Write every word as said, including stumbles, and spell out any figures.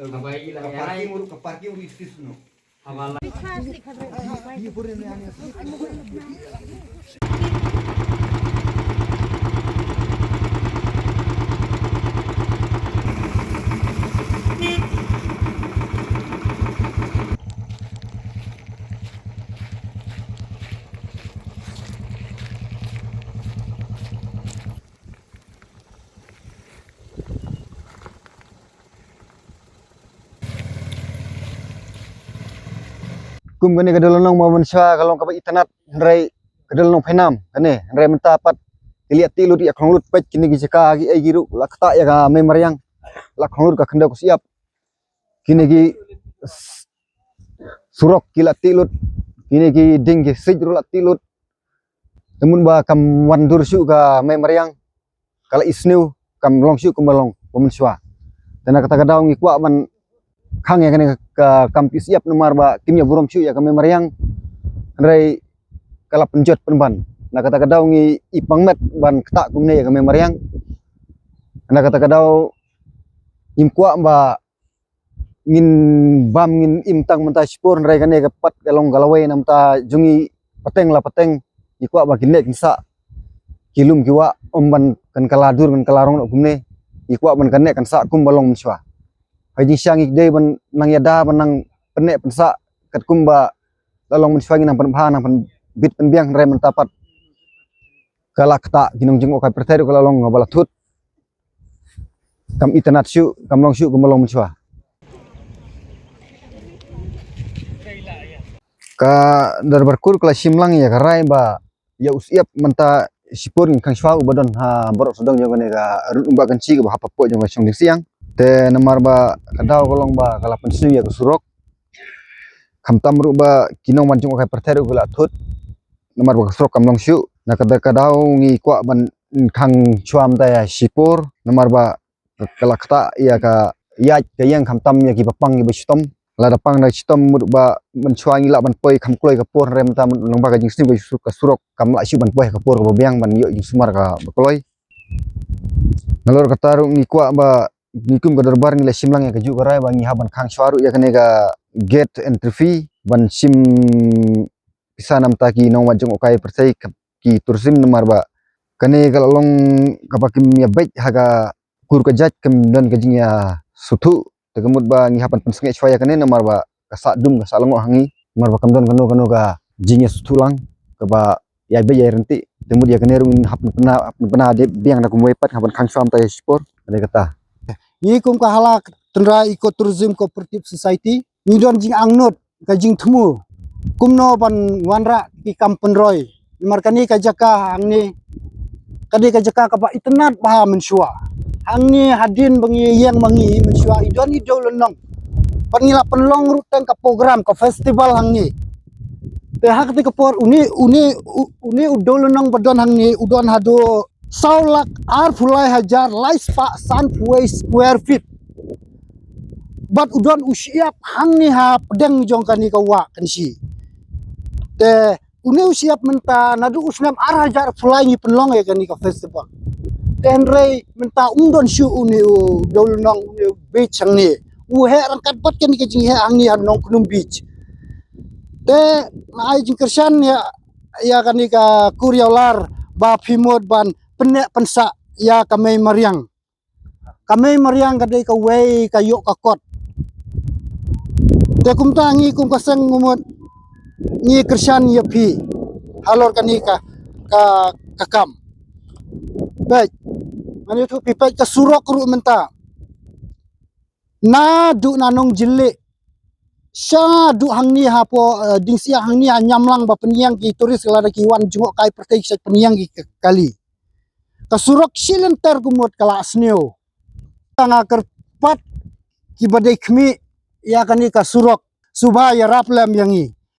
Ka parking uru, ka parking uru is fis no. Kum kane ka dol nong ma mynshuwa ka long kaba itynnad, hynrei ka dol nong pynam kane, hynrei mynta pat ki la tih lut, ïa khlong lut peit kine ki jaka ki ei ki ruh la ktah ïa ka mei mariang, la khlong lut ka khyndew ka shyiap. Kine ki s-, surok ki la tih lut, kine ki dieng ki siej ruh la tih lut. Te mut ba kam wan dur shuh ka mei mariang, ka la isniew, kam long shuh kumba long ba mynshuwa. Te na kata ka daw ngi kwah ban khang ïa kane ka kam tih shyiap namar ba kim ïa burom shuh ïa ka mei mariang. Hynrei ka la pynjot pynban. Na kata ka daw ngi i pang met ban ktah kumne ïa ka mei mariang. Na kata ka daw ngim kwah ba ngin bam ngin im tang mynta shipor, hynrei kane ka pat ka long ka lawei na mynta jong ngi pateng la pateng. Ngi kwah ba kin neh kin sah ki lum ki wah, ym ban kan ka la dur kan ka la rong noh kumne. Ngi kwah ban kan neh kan sah kumba long mynshuwa. Hei jingshisha ngi dei ban nang ïada ban nang pynneh pynsah katkum ba la long mynshuwa, ngi nang pynbha nang pynbit pynbiang, hynrei mynta pat ka la ktah, ki nongjngohkai pyrthei ruh ka la long kaba la thut. Kam itynnad shuh, kam long shuh kumba long mynshuwa. Ka dorbar kur ka la shim lang ïa ka rai ba ïa u shyiap mynta shipor ngin khang shuwa u ba don ha baroh sawdong jong kane ka rud uba kan shi kaba hap hapoh jong ka shong Diengsiang. Te namar ba ka daw ka long ba ka la pynsniew ïa ka surok. Khamtam ruh ba ki nongwan jngohkai pyrthei ruh ki la thut namar ba ka surok kam long shuh. Na kata ka daw ngi kwah ban khang shuwa mynta ïa shipor namar ba ka la ktah ïa ka ïaid ka ïeng, khamtam ïa ki ba pang ki ba shitom. Lada pang da shitom mut ba mynshuwa ngi lah ban poi kham kloi ka por, hynrei mynta mut lyngba ka jingsniew ka surok, ka surok kam lah shuh ban poi ka por kaba biang ban ïoh jingsumar kaba kloi. Nalor kata ruh ngi kwah ba ngi kum ka dorbar ngi la shim lang ïa kajuh ka rai ba ngi hap ban khang shuwa ruh ïa kane ka gate entry fee ban shim pisa na bynta ki nongwan jngohkai pyrthei, ki tourism, namar ba kane ka la long kaba kim ïa beit ha ka kur ka jait, kam don ka jingïasngewthuh. Te ka mut ba ngi hap ban pynsangeh shuwa ïa kane namar ba ka sah dum ka sah lyngngoh ha ngi, namar ba kam don kano kano ka jingïasngewthuh lang kaba ïa beit ïa ryntih. Te mut ïa kane ruh ngin hap ban pynbna, hap ban pynbna de biang da kumwei pat, hap ban khang shuwa mynta ïa shipor. Ka dei kata. Ngi kum ka Hala Tynrai Eco Tourism Cooperative Society, ngi don jingangnud, ka jingthmu kumno ban wanrah ki kam pynroi. Namar kane ka jaka hangne ka dei ka jaka kaba itynnad bha mynshuwa. Hangne hadien ba ngi ïeng ma ngi mynshuwa i don i dewlynnong. Bad ngi la pynlong ruh tang ka program, ka festival hangne. Te ha kata ka por une, une, u-, une u dewlynnong ba don hangne u don haduh saw lak arphew lai hajar lai spah sanphew wei square feet. Bad u don u shyiap hangne ha pdeng jong kane ka wah Kynshi. Te une u shyiap mynta naduh u snem ar hajar arphew lai ngi pynlong ïa kane ka festival. Te hynrei mynta um don shuh une u dewlynnong, une u beach hangne. U heh ryngkat bad kane ka jingheh hangne ha Nongkhnum Beach. Te nga ai jingkyrshan ïa, ïa kane ka kur Ïawlar ba phi mut ban pynneh pynsah ïa ka mei mariang. Ka mei mariang ka dei kawei ka ïoh ka kot. Te kumta ngi kum ka seng Umnguh ngi kyrshan ïa phi halor kane ka, ka, ka kam. Peit, ngan ïathuh phi, peit ka surok ruh mynta. Naduh na Nongjylliew shaduh hangne hapoh, eh, Diengsiang hangne ha Nyamlang ba pynïeng ki tourist, lada ki wan jngohkai pyrthei ki sa pynïeng ki kali. Ka surok shi lynter kumut ka la sniew. Nga kyrpad kiba dei khmih ïa kane ka surok, sngewbha ïarap lem ïa ngi.